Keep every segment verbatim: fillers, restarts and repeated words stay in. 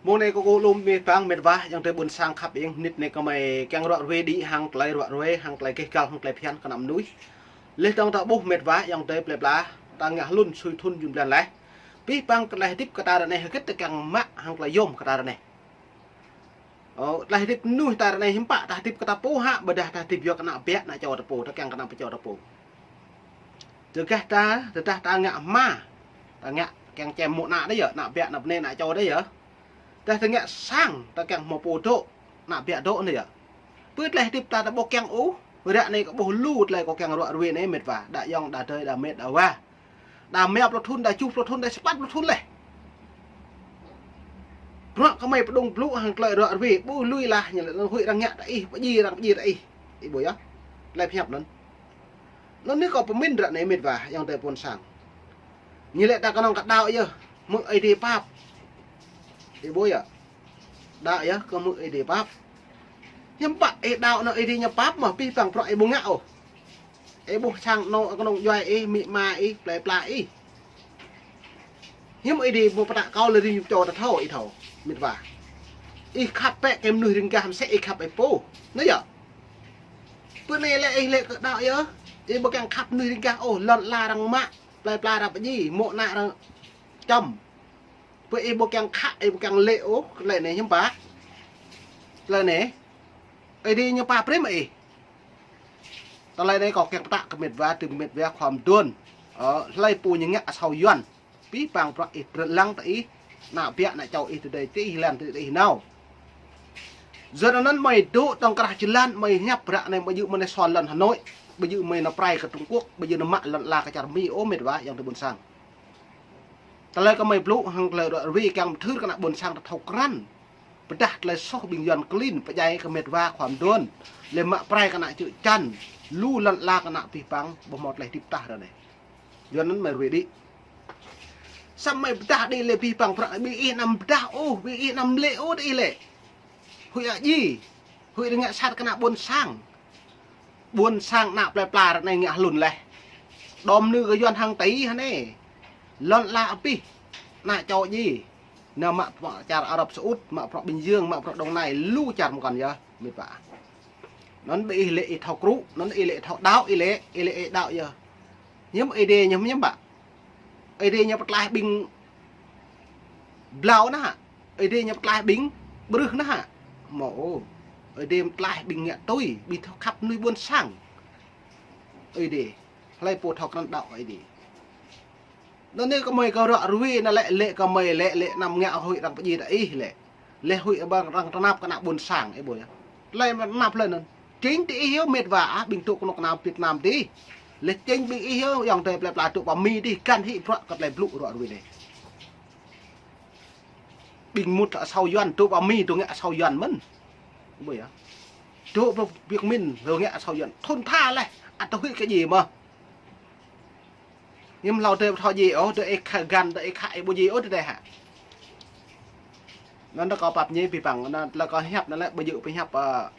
Mông anai kâo kơkuh lom abih bang mĕt wa ayŏng adơi ƀuôn sang khăp ing, mơnit anai gơmơi kiăng ruă ruai đĭ hăng tơlơi ruă ruai, hăng tơlơi gêh găl, hăng tơlơi phiăn kơ ană mơnuih. Laih dơ̆ng ta ƀuh mĕt wa ayŏng adơi plơi pla, ta ngă hlŭn sui thŭn jum blan laih. Abih bang tơlơi hơdip kơ ta ră anai hơget ta kiăng mă hăng tơlơi yôm kơ ta ră anai. Ơ, tơlơi hơdip mơnuih ta ră anai hiư̆m pă, ta hơdip kơ ta pô hă, ƀôdah ta hơdip yua kơ ană ƀă ană čô ta pô, ta kiăng kơ ană ƀă čô ta pô. Tơdah ta, tơdah ta ngă hma, ta ngă kiăng čem mô̆ ană đôč yơh, ană ƀă ană bơnai ană čô đôč yơh. Tơdah ta ngă sang, ta kiăng hmâo pô dŏ, ană ƀă dŏ đôč yơh. Pơ tơlơi hơdip ta ta ƀu kiăng ôh, ră anai kâo ƀuh lu tơlơi kâo kiăng ruă ruai anai mĕt wa, đa ayŏng, đa adơi, đa mĕt, đa wa. Đa rơma pluh thŭn, đa tơjuh pluh thŭn, đa sapăn pluh thŭn laih. Bruă gơmơi pơdŏng blŭ hăng tơlơi ruă ruai, ƀu lui lah, ñu lĕ huĭ arăng ngă ta ih, pơdjai arăng pơdjai ta ih. Ih ƀuh yơh. Tơlơi pơhiăp anŭn. Anŭn anai kâo pơmĭn ră anai mĕt wa ayŏng adơi ƀuôn sang. Ñu lĕ ta kơnơ̆ng kơ đaŏ yơh, hmư̆ Ơi Adai pap. Ih ƀuh yơh. Đaŏ yơh, kơ hmư̆ Ơi Adai pap. Hiư̆m pă ih đaŏ anŭn Ơi Adai ñu pap mơ̆, abih bang bruă ih ƀu ngă ôh. Ih ƀuh sang anŏ kơnung djuai ih, amĭ ama ih, plơi pla ih. Hiư̆m Ơi Adai ƀu pơtă kâo lĕ rĭm čô ta thâo, ih thâo, mĕt wa. Ih khăp bĕ kơ mơnuih riêng gah mơsĕ ih khăp ih pô. Anai yơh. Pơ anai lĕ ih lĕ kơ đaŏ yơh. Ih ƀu kiăng khăp mơnuih riêng gah ôh, lŏn ala arăng mă, plơi pla arăng pơdjai, mô̆ ană arăng čăm. Pơ ih ƀu kiăng khăp, ih ƀu kiăng lĕ ôh, tơlơi anai hiư̆m pă. Tơlơi anai. Ơi Adai ñu pap brơi mơ̆ ih. Tơlơi anai kâo kiăng pơtă kơ mĕt wa, tơm mĕt wa khua mơduôn. Ơ, hlơi pô ñu ngă asâo Yuan. Abih bang bruă ih trơn lăng ta ih, ană ƀă ană čô ih tơdơi ta ih lăng ta ih nao. Yua anŭn gơmơi dŏ tŏng krah jơlan, gơmơi hiăp ră anai ƀu djơ̆ mơ̆n nao suan lŏn Hà Nội, ƀu djơ̆ mơ̆n nao pơrai kơ Trung Quốc, ƀu djơ̆ nao mă lŏn ala kơ čar Mi ôh mĕt wa ayŏng adơi ƀuôn sang. Tơlơi gơmơi blŭ hăng tơlơi ruă ruai kiăng pơthưr kơ ană ƀuôn sang ta thâo krăn. Pơdah tơlơi soh ƀing Yuan klin pơdjai kơ mĕt wa khua mơduôn. Lĕ mă pơrai kơ ană čư̆ čan. Lu lŏn ala kơ ană abih bang ƀu hmâo tơlơi hơdip tah ră anai. Yua anŭn gơmơi ruai đĭ. Samơ̆ gơmơi pơdah đĭ lĕ abih bang bruă ƀing ih anăm pơdah ôh, ƀing ih anăm lĕ ôh đĭ lĕ. Huĭ ăt djai. Huĭ arăng ngă sat kơ ană ƀuôn sang. Ƀuôn sang ană plơi pla ră anai ngă hlŭn laih. Đom nư kơ Yuan hăng ti hă anai. Lŏn ala abih. Ană čô djai. Nao mă bruă čar Arab Saudi, mă bruă Bình Dương, mă bruă Đồng Nai, lu čar mơkŏn yơh, mĕt wa. Anŭn ƀing ih lĕ ih thâo krŭ, anŭn ih lĕ thâo đaŏ, ih lĕ, ih lĕ ih đaŏ yơh. Hiư̆m Ơi Adai ñu hiư̆m pă. Ơi Adai ñu pơtlaih ƀing blâo anai hă. Ơi Adai ñu pơtlaih ƀing ƀrưh anai hă. Hmâo ôh. Ơi Adai pơtlaih ƀing ngă tui, ƀing thâo khăp mơnuih ƀuôn sang. Ơi Adai. Hlơi pô thâo krăn đaŏ Ơi Adai. Anŭn anai gơmơi kơ ruă ruai anai lĕ, lĕ gơmơi lĕ, lĕ anăm ngă huĭ arăng pơdjai ta ih lĕ. Lĕ huĭ arăng tơnap kơ ană ƀuôn sang, ih ƀuh yơh. Tơlơi tơnap lĕ anŭn. Chính ti ih yơh mĕt wa ah, ƀing dŏ kơnuk kơna Việt Nam dih. Lĕ chính ƀing ih yơh ayŏng adơi plơi pla dŏ pơ Mi dih găn hĭ bruă kơ tơlơi blŭ ruă ruai anai. Ƀing mŭt asâo Yuan, dŏ pơ Mi dŏ ngă asâo Yuan mơ̆n. Ih ƀuh yơh. Dŏ pơ Việt Minh dŏ ngă asâo Yuan. Thŭn tha laih, ăt huĭ kơ djai mơ̆. Hiư̆m hlâo adơi ƀu thâo djai ôh, adơi ih khă găn, adơi ih khă ih ƀu djai ôh adơi hă. Anŭn ta kâo pap ñe abih bang, anŭn tơlơi kâo hiăp anŭn lĕ ƀu djơ̆ pơhiăp, ơ,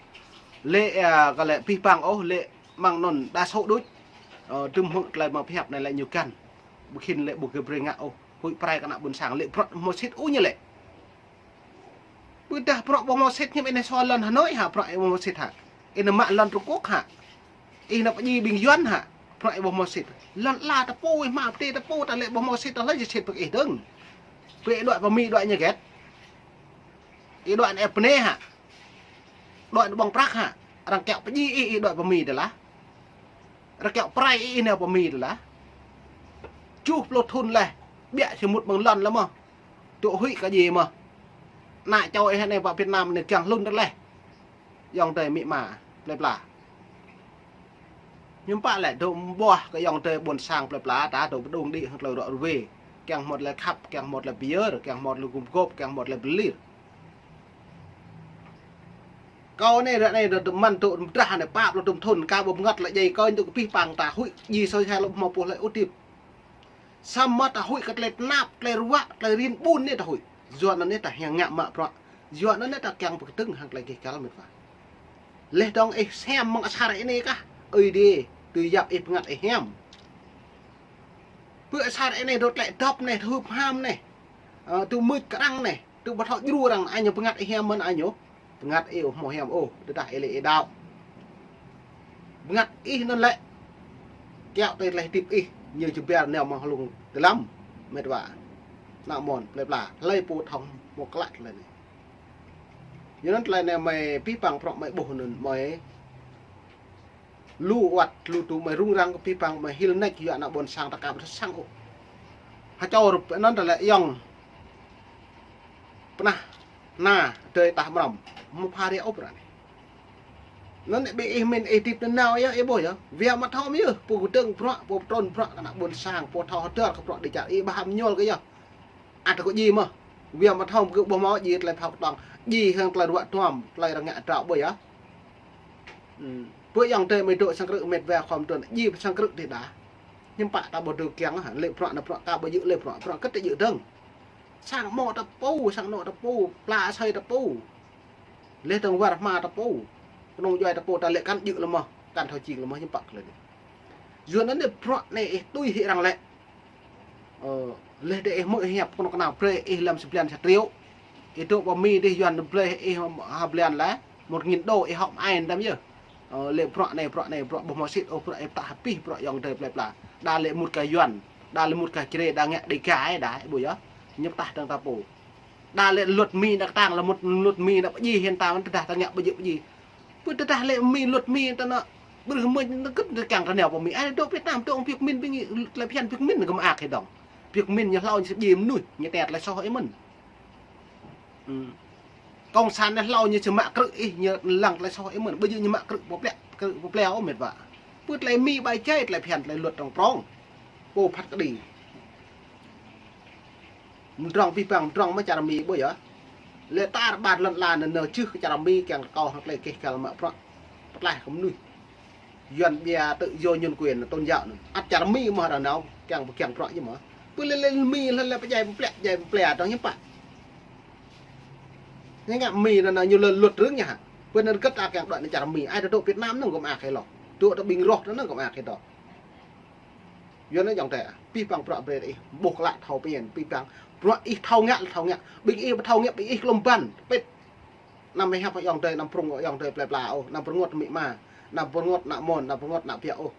lĕ, ơ, kơ lĕ abih bang ôh, lĕ mơ̆ng anŭn đa số đôč. Ơ, tơm hmư̆ tơlơi mơ̆ pơhiăp anai lĕ ñu găn. Ƀu khĭn lĕ ƀu kơ brơi ngă ôh, huĭ pơrai kơ ană ƀuôn sang lĕ bruă hmâo sĭt ôh ñu lĕ. Pơdah bruă ƀu hmâo sĭt hiư̆m ih nao suan lŏn Hà Nội hă, bruă ih ƀu hmâo sĭt hă. Ih nao mă lŏn Trung Quốc hă. Ih nao pơdjai ƀing Yuan hă. Bruă ih ƀu hmâo sĭt. Lŏn ala ta pô, ih mă pơtê ta pô, ta lĕ ƀu hmâo sĭt, ta hlơi sĭt pơ ih dơ̆ng. Pơ ih đuaĭ pơ Mi đuaĭ ñu hơget. Ih đuaĭ nao ĕp bơnai hă. Đuaĭ nao ƀơ̆ng prăk hă. Arăng kiaŏ pơdjai ih, ih đuaĭ pơ Mi tơlah. Arăng kiaŏ pơrai ih, ih nao pơ Mi tơlah. Tơjuh pluh thŭn laih. Ƀiă či mŭt mơ̆ng lŏn laih mơ̆. Dŏ huĭ kơ djai mơ̆. Ană čô ih anai pơ Việt Nam anai kiăng hlŭn tơleh. Ayŏng adơi amĭ ama, plơi pla. Hiư̆m pă lĕ dŏ ƀuah kơ ayŏng adơi ƀuôn sang plơi pla ta dŏ pơdŏng đĭ hăng tơlơi ruă ruai. Kiăng hmâo tơlơi khăp, kiăng hmâo tơlơi pơyơr, kiăng hmâo tơlơi gum gôp, kiăng hmâo tơlơi pơlir. Kâo anai ră anai dŏ mơ̆n dŏ mơdrah anai pă pluh dŭm thŭn, kâo ƀu pơngăt lĕ djai kâo dŏ kơ abih bang ta huĭ djai soi hai lŏm hmâo pô hlơi ôh hơdip. Samơ̆ ta huĭ kơ tơlơi tơnap, tơlơi ruă, tơlơi rin ƀun anai ta huĭ. Yua anŭn anai ta hiăng ngă mă bruă. Yua anŭn anai ta kiăng pơkơdơ̆ng hăng tơlơi gêh găl mĕt wa. Laih dơ̆ng ih sem mơ̆ng asar anai kah. Ơi Adai, tui yap ih pơngăt ih hiam. Pơ asar anai dŏ tơlơi dŏp anai, tơhưp ham anai. Ơ, tŭ mưč kơrăng anai. Tơ ƀu thâo djru arăng, añu bơngăt ih hiam mơ̆n añu. Bơngăt ih ƀu hmâo hiam ôh, tơdah ih lĕ ih đaŏ. Bơngăt ih anŭn lĕ kiaŏ tơlơi hơdip ih, ñu či ƀiă nao mơ̆ng hlung tơlăm, met wa. Ană mơ̆n, plơi pla, hlơi pô thâo mơ̆ klă tơlơi anai. Yua anŭn tơlơi anai mơi pih păng prŏ mơi ƀuh anŭn mơi lu wăt, lu tŭ mơi rŭng răng kơ pih păng mơi hil nĕč yua ană ƀôn sang ta ka ƀu thâo sang ôh. Hơčâo rup anŭn tơlơi ayŏng pơnah na, dơi tah mrăm, mơ̆ pha rĕ ôh prăk anai. Anŭn ƀing ih min ih hơdip nanao yơh, ih ƀuh yơh. Wia mă thâo mơ̆ yơh, pô kơdơ̆ng prăk, pô pơtrŭn prăk kơ ană ƀôn sang, pô thâo hơdơr kơ prăk dêh čar, ih ƀu hăm ñuăl kơ yơh. Ăt kơ djai mơ̆. Wia mă thâo kơ ƀuh mă djai tơlơi phao kơtong. Djai hăng tơlơi ruă tuam, tơlơi rơngiă drao ƀuh yơh. Hm. Pơ ayŏng adơi mơi dŏ sang krư̆ met wa khŏm trŭn, djai pơ sang krư̆ tih đa. Hiư̆m pă ta ƀu dŏ kiăng hă, lĕ prăk ană prăk ka ƀu djơ̆ lĕ prăk, prăk kơt djơ̆ dơ̆ng. Sang mơ̆ ta pô, sang anŏ ta pô, pla asơi ta pô. Leh tơ̆ng war hma ta pô. Kơnung djuai ta pô ta lĕ kăn djơ̆ lơmơ̆, kăn thâo čing lơmơ̆ hiư̆m pă kơ lĕ anai. Yua anŭn anai prăk anai ih tui hĭ arăng lĕ. Ơ, leh dêh ih hmư̆ hiăp kơnuk kơna brơi ih lăm sa blan sa triệu. Ih dŏ pơ Mi dêh Yuan brơi ih ha blan lah một nghìn đô ih hŏk mơai tam yơh. Ơ, lĕ prăk anai, prăk anai, prăk ƀu hmâo sĭt ôh, prăk ih pơtah abih prăk ayŏng adơi plơi pla. Đa lĕ mŭt kơ Yuan, đa lĕ mŭt kơ Jrai, đa ih ƀuh yơh. Ñu pơtah tơ̆ng ta pô. Đa lĕ luật Mi đa kơtang lĕ mŭt luật Mi đa pơdjai hiư̆m ta mơ̆n tơdah ta ngă ƀu djơ̆ pơdjai. Pơ tơdah lĕ Mi luật Mi ta nă ƀrưh mơ̆ nă kơt ta kiăng ta nao pơ Mi. Ai dŏ Việt Nam dŏ Việt Minh ƀing tơlơi phiăn Việt Minh gơ̆ mơak hĭ dơ̆ng. Việt Minh ñu hlâo ñu či pơdjai mơnuih, ñu tĕt tơlơi soh ih mơ̆n. Hm. Cộng sản anai hlâo ñu či mă krư̆ ih, ñu lăng tơlơi soh ih mơ̆n. Ƀu djơ̆ ñu mă krư̆ pơplĕ, krư̆ pơplĕ ôh met wa. Pơ tơlơi Mi ƀai jai tơlơi phiăn tơlơi luật tơ̆ng prŏng. Pô phat kơđi. Mơdrŏng pih păng mơdrŏng mơ̆ čar Mi ƀuh yơh. Lĕ tar ƀar lŏn ala anŭn nao čih kơ čar Mi kiăng rơkâo hăng tơlơi keh kăl mă prăk. Pơtlaih kơ mơnuih. Yuan ƀia tự do nhân quyền tôn giáo anŭn. Ăt čar Mi mơ̆ arăng nao kiăng pơkiăng prăk yơh mơ̆. Pơ lĕ lĕ Mi lĕ lĕ pơdjai pơplĕ, djai pơplĕ dơ̆ng hiư̆m pă. Ñu ngă Mi anŭn ñu lĕ luật rơ̆ng ñu hă. Pơ anŭn kơt ta kiăng đuaĭ nao čar Mi. Ai ta dŏ Việt Nam anŭn gơ̆ mơak hĭ lŏ. Dŏ ta ƀing roh anŭn gơ̆ mơak hĭ dŏ. Yua anŭn ayŏng adơi, pih păng prăk brơi ih ƀuh klă thâo pơmĭn, pih păng prăk ih thâo ngă lĕ thâo ngă. Ƀing ih ƀu thâo ngă, ƀing ih klŏm ban, pĭt. Anăm hiăp ayŏng adơi, anăm prŭng ayŏng adơi plơi pla ôh, anăm pơrơngot amĭ ama, anăm pơrơngot ană mơ̆n, anăm pơrơngot ană ƀiă ôh.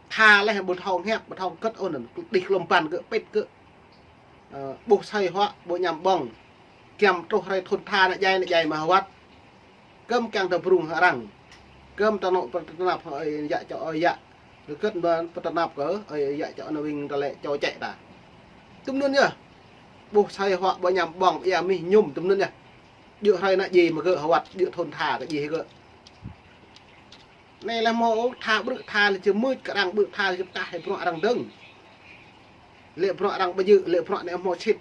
Tha leh ƀu thâo ngă, ƀu thâo kơ̆t ôh anŭn, đih klŏm ban gơ̆, pĭt gơ̆. Ơ, ƀuh asơi huă, ƀu añăm ƀơ̆ng. Giăm truh hrơi thŭn tha ană djai, ană djai mă hơwăt. Kơm kiăng ta brung hăng arăng. Kơm ta nŏ pơtơnap hăng ơi yă čô ơi yă. Rơkơt mơ̆n pơtơnap kơ ơi yă čô ană wing ta lĕ čô čĕ ta. Tơm anŭn yơh. Ƀuh asơi huă ƀu añăm ƀơ̆ng ia mih ñum tơm anŭn yơh. Djơ̆ hrơi ană djai mă gơ̆ hơwăt, djơ̆ thŭn tha kơ djai hĭ gơ̆. Anai lĕ hmâo ôh, tha ƀrư̆ tha lĕ či mưč kơ arăng, ƀrư̆ tha lĕ či pơkah hĭ prăk arăng dơ̆ng. Lĕ prăk arăng ƀu djơ̆, lĕ prăk anai hmâo sĭt.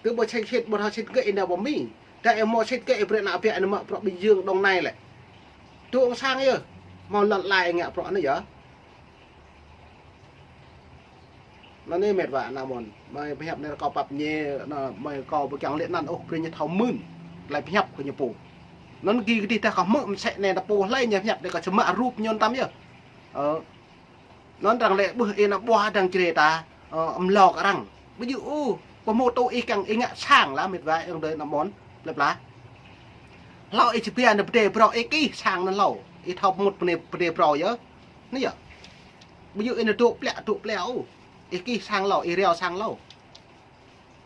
Tơ ƀu sĭt sĭt, ƀu thâo sĭt gơ̆ ih nao pơ Mi. Tơdah ih hmâo sĭt gơ̆ ih brơi ană ƀiă ih mă prăk Bình Dương Đồng Nai lĕ. Tơ ƀu sang yơh. Hmâo lŏn lai ngă prăk anai yơh. Anŭn anai met wa ană mơ̆n. Mơi pơhiăp anai kâo pap ñe, anŭn mơi kâo ƀu kiăng lĕ anăn ôh, brơi ñu thâo mưn. Tơlơi pơhiăp kơ ñu pô. Anŭn gih kơdih tah kâo hmư̆ mơsĕ anai ta pô hlơi ñu pơhiăp đe kâo či mă rup ñu tam yơh. Ơ. Anŭn arăng lĕ ƀuh ih ană ƀuah đang čre ta, ơ, amlâo kơ arăng. Ƀu djơ̆ ôh, pơhmô tŭ ih kiăng ih ngă sang lah met wa ayŏng adơi ană mơ̆n, plơi pla. Hlâo ih či ƀiă ană pơdai brâo ih kih sang anŭn hlâo. Ih thâo pơmŭt pơdai, pơdai brâo yơh. Anai yơh. Ƀu djơ̆ ih ană dŏ plĕ, dŏ plĕ ôh. Ih kih sang hlâo, ih rao sang hlâo.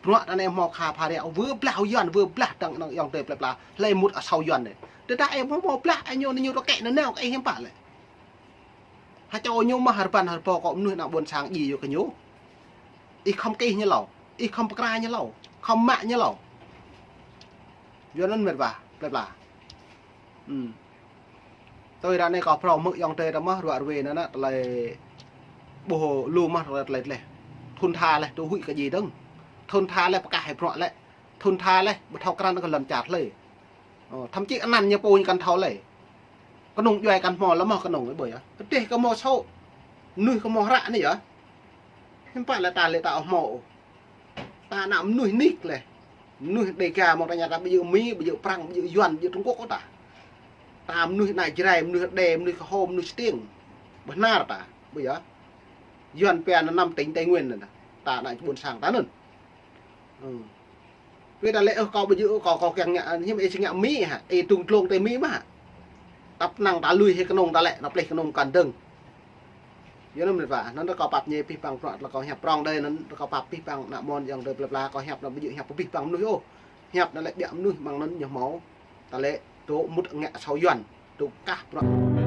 Bruă ta anai hmâo kha pha rĕ, wơ̆ blah Yuan, wơ̆ blah dơ̆ng anŭn ayŏng adơi plơi pla. Hlơi mŭt asâo Yuan anai. Tơdah ih hmâo blah, ih ñu, ñu rơkĕ anŭn nao kơ ih hiư̆m pă lĕ. Hơčâo ñu mơ̆ hơrbăn hơrbô kơ mơnuih ană ƀôn sang djai yua kơ ñu. Ih khŏm kih ñu hlâo, ih khŏm pơkra ñu hlâo, khŏm mă ñu hlâo. Yua anŭn met wa, plơi pla. Hm. Tui ră anai kâo phrâo hmư̆ ayŏng adơi ta mơ̆ ruă ruê anŭn nă, tơlơi ƀuh lu mơ̆ tơlơi, tơlơi, tơlơi. Thŭn tha leh, tŭ huĭ kơ djai dơ̆ng. Thŭn tha leh pơkah hĭ prăk leh. Thŭn tha leh, ƀu thâo krăn kơ lŏn čar hlơi. Ơ, thậm chí anăn ñu pô ñu kăn thâo lĕ. Kơnung djuai kăn hmâo lĕ mơ̆ kơnung ih ƀuh yơh. Tơdeh kơ hmâo sô̆. Mơnuih kơ hmâo hră anai yơh. Hiư̆m pă lĕ ta lĕ ta ƀu hmâo ôh. Ta ană mơnuih nik leh. Mơnuih Đêga mơ̆ng ta ña ta ƀu djơ̆ Mi, ƀu djơ̆ Prăng, ƀu djơ̆ Yuan, ƀu djơ̆ Trung Quốc ôh ta. Ta mơnuih ană Jrai, mơnuih Êđê, mơnuih Kơho, mơnuih Stiêng. Bơhnar ta, ƀuh yơh. Yuan pia anăn năm tỉnh Tây Nguyên anŭn ta. Ta ană ƀôn sang ta anŭn. Ơ. Wĭ ta lĕ, ơ, kâo ƀu djơ̆, kâo, kâo kiăng ngă, hiư̆m ih či ngă Mi hă? Ih tŭng tlông tơ Mi mơ̆ hă? Tăp năng ta lui hĭ kơnung ta lĕ, ta plih kơnung kăn dơ̆ng. Yua anŭn mĭt wa, anŭn rơkâo pap ñe pih pang prŏng, rơkâo hiăp prŏng đơi, anŭn rơkâo pap pih pang ană mơnuih yang đơi plơi pla, kâo hiăp anŭn ƀu djơ̆ hiăp pơ pih pang mơnuih ôh. Hiăp anŭn lĕ ƀiă mơnuih mơ̆ng anŭn ñu hmâo. Ta lĕ dŏ mŭt ngă sâo Yuăn, dŏ kah prŏng.